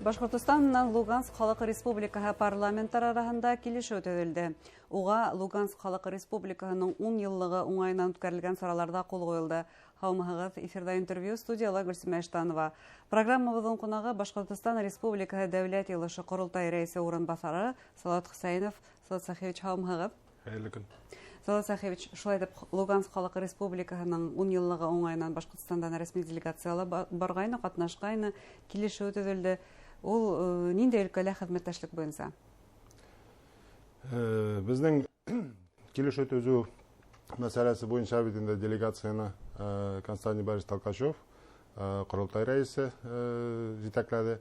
Башҡортостан менән Луганск Халыҡ Республикаһы парламенттары араһында килешеү төҙөлдө. Уға Луганск Халыҡ Республикаһының 10 йыллығы уңайынан үткәрелгән сараларҙа ҡул ҡуйылды. Һаумыһығыҙ, эфирҙа интервью, студияла Гөлсимә Иштанова. Программабыҙҙың ҡунағы Башҡортостан Республикаһы Дәүләт Йыйылышы Ҡоролтай рәйесе урынбаҫары Салауат Хөсәйенов. Салауат Сәхиевич, һаумыһығыҙ. Хәйерле көн. Салауат Сәхиевич, шулай итеп Луганск Халыҡ Республикаһының 10 йыллығы уңайынан Башҡортостандан рәсми делегацияла барғайны, ҡатнашҡайны, килешеү төҙөлдө. Ул ниндәй өлкәлә хеҙмәттәшлек буйынса? Беҙҙең килешеү төҙөү мәсьәләсе буйынса бит инде делегацияны Константин Борисович Толкачев, Ҡоролтай рәйесе, етәкләде.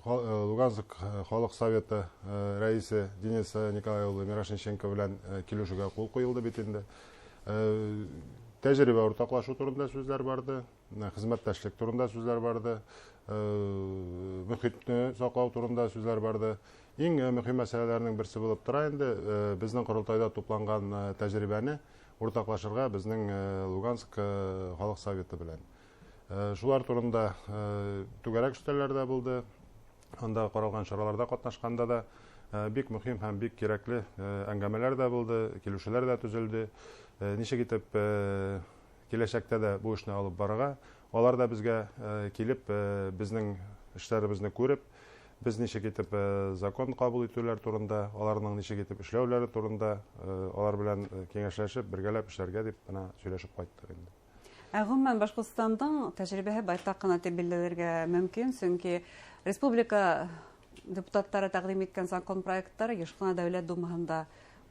Луганск Халыҡ Советы рәйесе Денис Николай улы Мирошниченко белән килешеүгә ҡул ҡуйылды бит инде. Тәжрибә уртаҡлашыу турында сүҙләр барҙы, хеҙмәттәшлек турында сүҙләр барҙы, мөхитте саҡлау турында сүҙләр барҙы. Иң мөһим мәсьәләләрҙең берсе булып тора инде беҙҙең ҡоролтайҙа тупланған тәжрибәне уртаҡлашырға беҙҙең Луганск Халыҡ Советы белән. Шулар турында түгәрәк өҫтәлләр ҙә булды, анда ҡаралған сараларҙа ҡатнашҡанда да бик мөһим һәм бик кәрәкле әңгәмәләр ҙә булды, килешеүҙәр ҙә төҙөлдө. Нисек итеп киләсәктә дә бу эшне алып барырға, алар да беҙгә килеп, беҙҙең эштәребеҙҙе күреп, беҙ нисек итеп закон ҡабул итеүләр турында, аларның нисек итеп эшләүләре турында алар белән кәңәшләшеп, бергәләп эшләргә дип бына һөйләшеп ҡайттыҡ инде. Ә ғөмүмән Башҡортостандың тәжрибәһе байтаҡ ҡына тип билдәләргә мөмкин, сөнки республика депутаттары тәҡдим иткән закон проекттары йыш ҡына Дәүләт Думаһында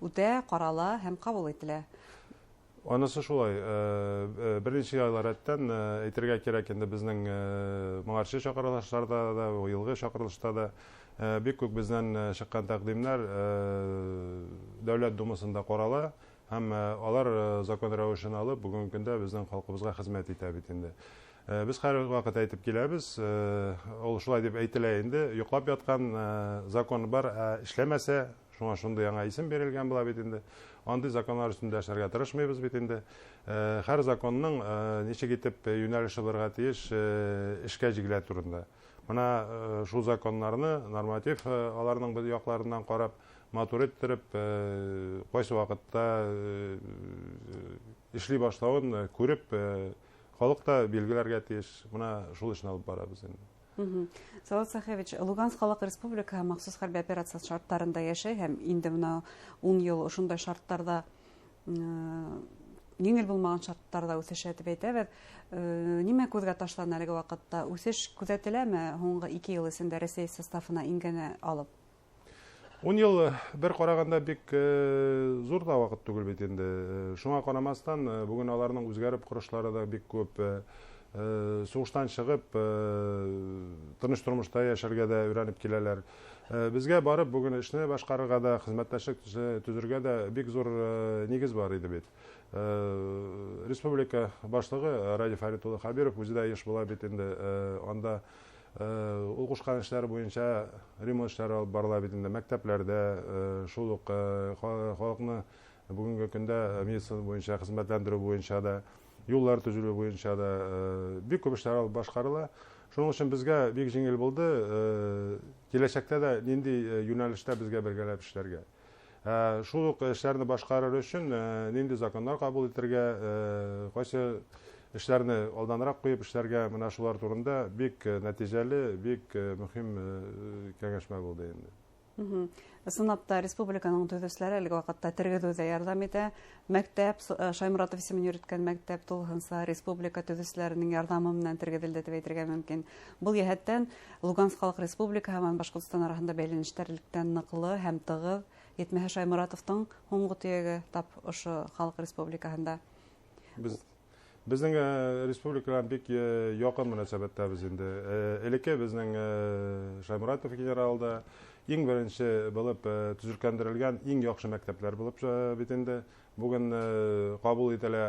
үтә, ҡарала һәм ҡабул ителә. Анысы шулай, бер нисә айлар рәттән әйтергә кәрәк инде беҙҙең моңарсы саҡырылыштарҙа да, быйылғы саҡырылышта да бик күп беҙҙән сыҡҡан тәҡдимдәр Дәүләт Думаһында ҡарала һәм алар закон рәүешен алып, бөгөнгө көндә беҙҙең халҡыбыҙға хеҙмәт итә бит инде. Беҙ һәр ваҡыт әйтеп киләбеҙ, ул шулай тип әйтелә инде, йоҡлап ятҡан закон бар, эшләмәсә, шуңа шундай яңа исем бирелгән була бит инде. Андый законнар өҫтөндә эшләргә тырышмайбыҙ бит инде. Һәр законның нисек итеп йүнәлеше булырға тейеш, эшкә җигелә турында. Бына шул законнарны норматив аларның бер яҡларынан ҡарап, матур иттереп, ҡайсы ваҡытта эшли башлауын күреп, халыҡ та билгеләргә тейеш. Бына шул эшне алып барабыҙ инде. Салауат Сәхиевич, Луганск Халыҡ Республикаһы махсус хәрби операция шарттарында йәшәй һәм инде бына 10 йыл ошондай шарттарҙа, еңел булмаған шарттарҙа үҫешә тип әйтәбеҙ. Нимә күҙгә ташлана әлеге ваҡытта? Үҫеш күҙәтеләме һуңғы 2 йыл эсендә Рәсәй составына ингәне алып? 10 йыл бер ҡарағанда бик ҙур ҙа ваҡыт түгел бит инде. Шуңа ҡарамаҫтан, бөгөн аларның үҙгәреп ҡорошлары ҙа бик күп. Суғыштан сығып, тыныс тормошта йәшәргә ҙә өйрәнеп киләләр. Беҙгә барып бөгөн эшне башҡарырға да, хеҙмәттәшлек төҙөргә дә бик ҙур нигеҙ бар ине бит. Республика башлығы Радий Фәрит улы Хәбиров үҙе дә йыш була бит инде. Анда ул ҡушҡан эштәр буйынса ремонт эштәре алып барыла бит инде. Мәктәпләрҙә, шул уҡ халыҡны бөгөнгө көндә медицина буйынса хеҙмәтләндереү буйынса да, юллар төҙөлөү буйынса да бик күп эштәр алып башҡарыла. Шуның өсөн беҙгә бик еңел булды, киләсәктә дә ниндәй йүнәлештә беҙгә бергәләп эшләргә. Шул уҡ эштәрҙе башҡарыр өсөн ниндәй законнар ҡабул итергә, ҡайсы эштәрҙе алданыраҡ ҡуйып эшләргә, бына шулар турында бик нәтижәле, бик мөһим кәңәшмә булды инде. Ысынлап та республиканың төҙөүселәре әлеге ваҡытта тергеҙеүҙә ярҙам итә. Мәктәп, Шайморатов исемен йөрөткән мәктәп тулыһынса республика төҙөүселәренең ярҙамы менән тергеҙелде тип әйтергә мөмкин. Был йәһәттән Луганск Халыҡ Республикаһы менән Башҡортостан араһында бәйләнештәр электән ныҡлы һәм тығыҙ. Етмәһә Шайморатовтың һуңғы төйәге тап ошо Халыҡ Республикаһында. Беҙҙең республика белән бик яҡын мөнәсәбәттәбеҙ инде. Элекке беҙҙең Шайморатов генерал да иң беренсе булып төҙөкләндерелгән иң яҡшы мәктәпләр булып бит инде. Бөгөн ҡабул ителә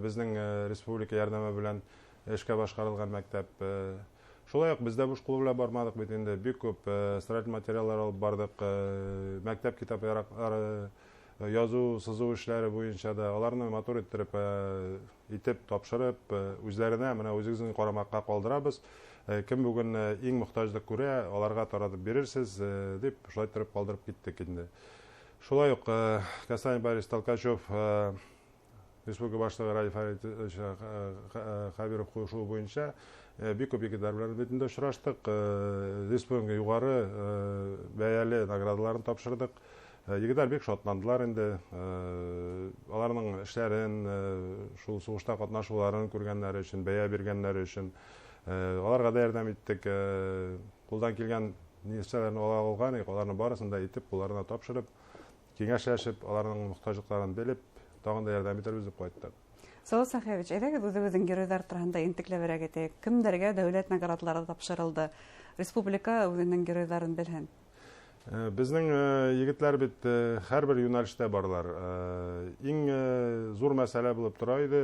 беҙҙең республика ярҙамы белән эшкә башҡарылған мәктәп. Шулай уҡ беҙ ҙә буш ҡул белән барманыҡ бит инде. Бик күп строитель материалдар алып барҙыҡ, мәктәп китап яраҡлары, языу, сызыу эшләре буйынса да аларны матур иттереп, итеп тапшырып, үзләренә менә үзегезнең карамакка калдырабыз. Кем бүген иң мохтажлык күрә, аларга таратып бирерсез дип шулай торып калдырып киттек инде. Шулай ук Константин Борисович Толкачев республика башлыгы Радий Фаритович Хәбиров кушуы буенча бик күп егетләр белән бит инде очраштык. Республика югары бәяле наградаларын тапшырдык. Егетләр бик шатландылар инде. Аларның эшләрен, шул сугышта катнашуларын күргәннәре өчен, бәя биргәннәре өчен. Аларга да ярдәм иттек. Кулдан килгән нәрсәләрне ала алган идек, аларны барысын да итеп, кулларына тапшырып, киңәшләшеп, аларның мохтаҗлыкларын белеп, тагын да ярдәм итәрбез дип кайттык. Салават Сәхиевич, әйдәгез үзебезнең геройҙар тураһында ентекләберәк әйтәйек. Кемдәргә дәүләт наградалары тапшырылды? Республика үҙенең геройҙарын белһен. Безнең егетләр бит һәрбер юнәлештә барлар. Иң зур мәсьәлә булып тора иде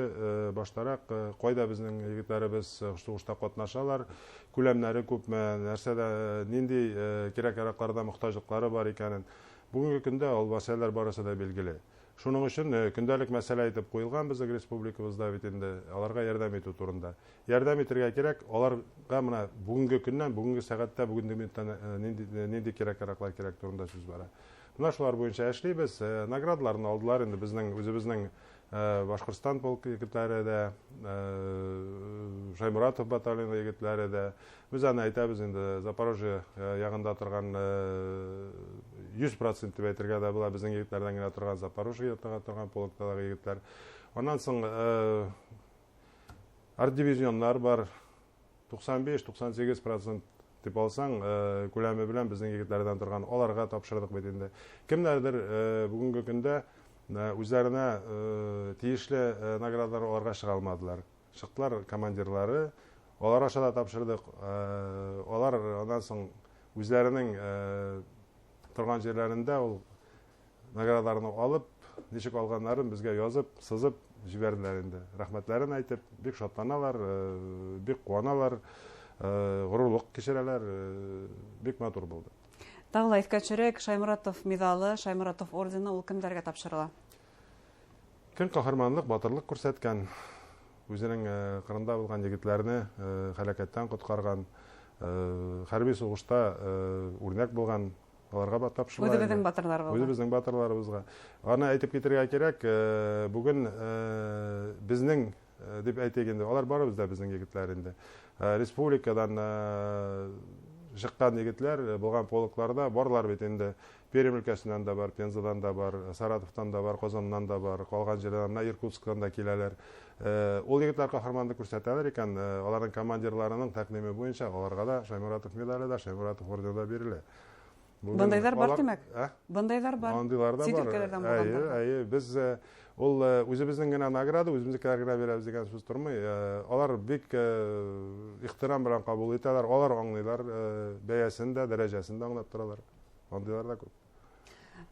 баштарак, кайда безнең егетләребез сугышта катнашалар, күләмнәре күпме, нәрсәдә, нинди кирәк-яракларда мохтаҗлыклары бар икәнен. Бүгенге көндә ул мәсьәләләр барысы да билгеле. Шуның өчен көндәлек мәсьәлә итеп куелган безнең республикабызда бит инде аларга ярдәм итү турында. Ярдәм итәргә кирәк, аларга менә бүгенге көннән, бүгенге сәгатьтә, бүгенге минуттан нинди кирәк-яраклар кирәк турында сүз бара. Менә шулар буенча эшлибез. Наградаларны алдылар инде безнең үзебезнең Башкортстан полк егетләре дә, Шаймуратов батальоны егетләре дә. Без аны әйтәбез инде, Запорожье ягында торган 100% дип әйтергә дә була, безнең егетләрдән генә торган Запорожье ягында торган полктагы егетләр. Аннан соң арт-дивизионнар бар, туксан биш, туксан сигез процент дип алсаң, күләме белән безнең егетләрдән торган, аларга тапшырдык бит инде. Кемнәрдер бүгенге көндә үзләренә тиешле наградалар аларга чыга алмадылар. Чыктылар командирлары, алар аша да тапшырдык. Алар аннан соң үзләренең торган җирләрендә ул наградаларны алып, ничек алганнарын безгә язып, сызып җибәрделәр инде. Рәхмәтләрен әйтеп, бик шатланалар, бик куаналар, горурлык кичерәләр, бик матур булды. Тағы ла иҫкә төшөрәйек, Шаймуратов медалы, Шаймуратов ордены ул кемдәргә тапшырыла? Кем каһарманлык, батырлык күрсәткән, үзенең кырында булган егетләрне һәлакәттән коткарган, хәрби сугышта үрнәк булган, аларга ба тапшырыла инде. Үҙебеҙҙең батырларыбыҙға. Үҙебеҙҙең батырларыбыҙға. Аны әйтеп китергә кирәк, бүген безнең дип әйтик инде, алар барыбыз да безнең егетләр инде. Республикадан чыккан егетләр булган полкларда барлар бит инде. Пермь өлкәсеннән дә бар, Пензадан да бар, Саратовтан да бар, Казаннан да бар, калган җирдән, менә Иркутсктан да киләләр. Ул егетләр каһарманлык күрсәтәләр икән, аларның командирларының тәкъдиме буенча аларга да Шаймуратов медале дә, Шаймуратов ордены да бирелә. Бүген Бындайҙар бар, алар тимәк? Ә? Бындайҙар бар. Андыйлар да Сит бар. өлкәләрдән Әйе, булғандар. әйе, без ул үзебезнең генә награда, үзебезнекеләр генә бирәбез дигән сүз тормый. Алар бик ихтирам белән кабул итәләр, алар аңлыйлар, бәясен дә, дәрәҗәсен дә аңлап торалар. Андыйлар да күп.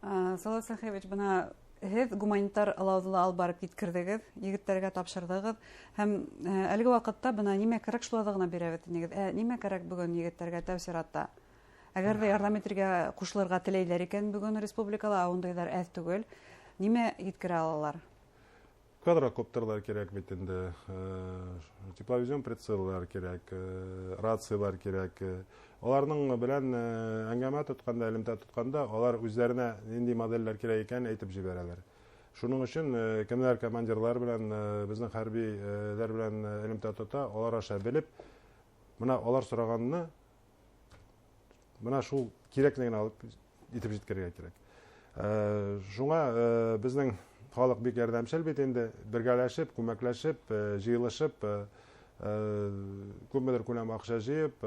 Салават Сәхиевич, бына һеҙ гуманитар ылауҙы ла алып барып еткерҙегеҙ, егеттәргә тапшырҙығыҙ. Һәм әлеге ваҡытта бына нимә кәрәк шуларҙы ғына бирәбеҙ инегеҙ. Нимә кәрәк бөгөн егеттәргә тәү сиратта? Әгәр ҙә ярҙам итергә ҡушылырға теләйҙәр икән бөгөн республикала, ә ундайҙар әҙ түгел, нимә еткерә алалар? Квадрокоптерлар кәрәк бит инде, тепловизион прицеллар кәрәк, рациялар кәрәк. Аларның белән әңгәмә тотҡанда, элемтә тотҡанда, алар үҙҙәренә ниндәй модельләр кәрәк икәнен әйтеп җибәрәләр. Шуның өчен кемнәр командирлар белән, безнең хәрбиләр белән элемтә тота, алар аша белеп, менә алар сораганны менә шул кирәклеген алып итеп җиткерергә кирәк. Шуңа безнең халык бик ярдәмчел бит инде, бергәләшеп, күмәкләшеп, җыелышып, күпмедер күләм акча җыеп,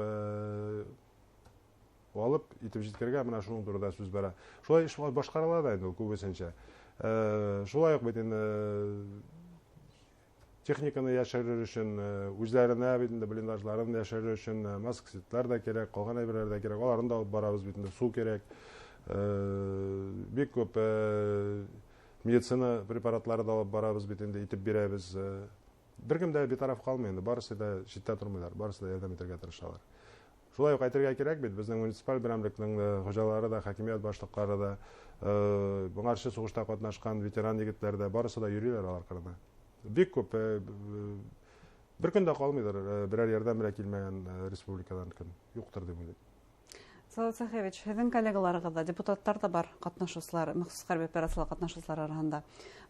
алып итеп җиткерергә, менә шуның турында сүз бара. Шулай эш башкарыла да инде ул күбесенчә. Шулай ук бит инде техниканы яшерер өчен, үзләренә бит инде блиндажларын яшерер өчен масксетлар да кирәк, калган әйберләр дә кирәк. Аларын да алып барабыз бит инде, су кирәк. Бик күп медицина препаратлары да алып барабыз бит инде, итеп бирәбез. Беркем дә битараф калмый инде, барысы да читтә тормыйлар, барысы да ярдәм итәргә тырышалар. Шулай ук әйтергә кирәк бит, безнең муниципаль берәмлекнең хуҗалары да, хакимият башлыклары да, моңарчы сугышта катнашкан ветеран егетләр дә, барысы да йөриләр алар кырына. Бик күп Бер көн дә калмыйдыр, берәр ярдәм белән килмәгән республикадан көн юктыр дип уйлыйм. Салават Сәхиевич, һеҙҙең коллегаларығыҙ ҙа, депутаттар ҙа бар, ҡатнашыусылар, махсус хәрби операцияла ҡатнашыусылар араһында.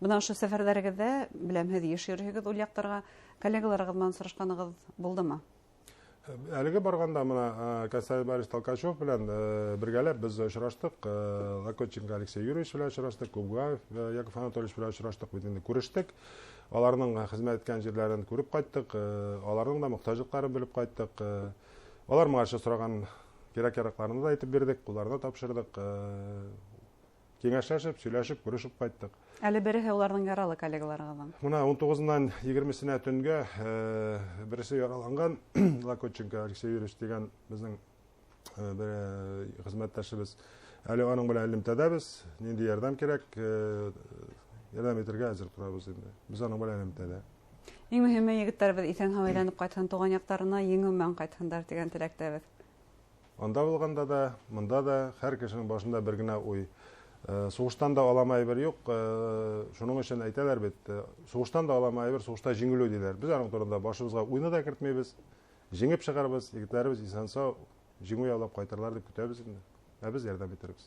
Бына ошо сәфәрҙәрегеҙҙә, беләм, һеҙ йыш йөрөйһөгөҙ ул яҡтарға, коллегаларығыҙ менән осрашҡанығыҙ булдымы? Әлеге барғанда мына Константин Борисович Толкачев белән бергәләп беҙ осраштыҡ, Локотченко Алексей Юрьевич белән осраштыҡ, Кубгаев Яков Анатольевич белән осраштыҡ, бит инде күрештек. Аларның хеҙмәт иткән ерләрен күреп ҡайттыҡ, аларның да мохтажлыҡтарын белеп ҡайттыҡ. Алар моңарсы сораған кирәк-яраҡларны да әйтеп бирҙек, ҡулларына тапшырҙыҡ. Киңәшләшеп, сөйләшеп, күрешеп ҡайттыҡ. Әле береһе уларҙың яралы коллегаларығыҙҙың. Мына 19-нан 20-сенә төнгә береһе яраланған Локотченко Алексей Юрьевич тигән беҙҙең бер хеҙмәттәшебеҙ. Әле уның белән элемтәдәбеҙ. Ниндәй ярҙам кәрәк, ярҙам итергә әҙер торабыҙ инде. Беҙ уның белән элемтәдә. Иң мөһиме, егеттәребеҙ иҫән-һау әйләнеп ҡайтһын, тыуған яҡтарына еңеү менән ҡайтһындар тигән теләктәбеҙ. Анда булғанда да, мында да һәр кешенең башында бер генә уй. Суғыштан да алама әйбер юҡ, шуның өсөн әйтәләр бит, суғыштан да алама әйбер, суғышта еңелеү тиләр. Беҙ аның турында башыбыҙға уйны да кертмәйбеҙ, еңеп сығарбыҙ, егеттәребеҙ иҫән-һау еңеү яулап ҡайтырлар тип көтәбеҙ инде. Ә беҙ ярҙам итербеҙ.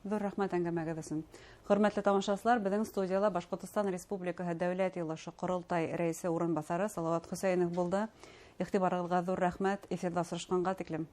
Ҙур рәхмәт әңгәмәгеҙ өсөн. Хөрмәтле тамашасылар, беҙҙең студияла Башҡортостан Республикаһы Дәүләт Йыйылышы Ҡоролтай рәйесе урынбаҫары Салауат Хөсәйенов булды. Иғтибарығыҙға ҙур рәхмәт. Эфирҙа осрашҡанға тиклем.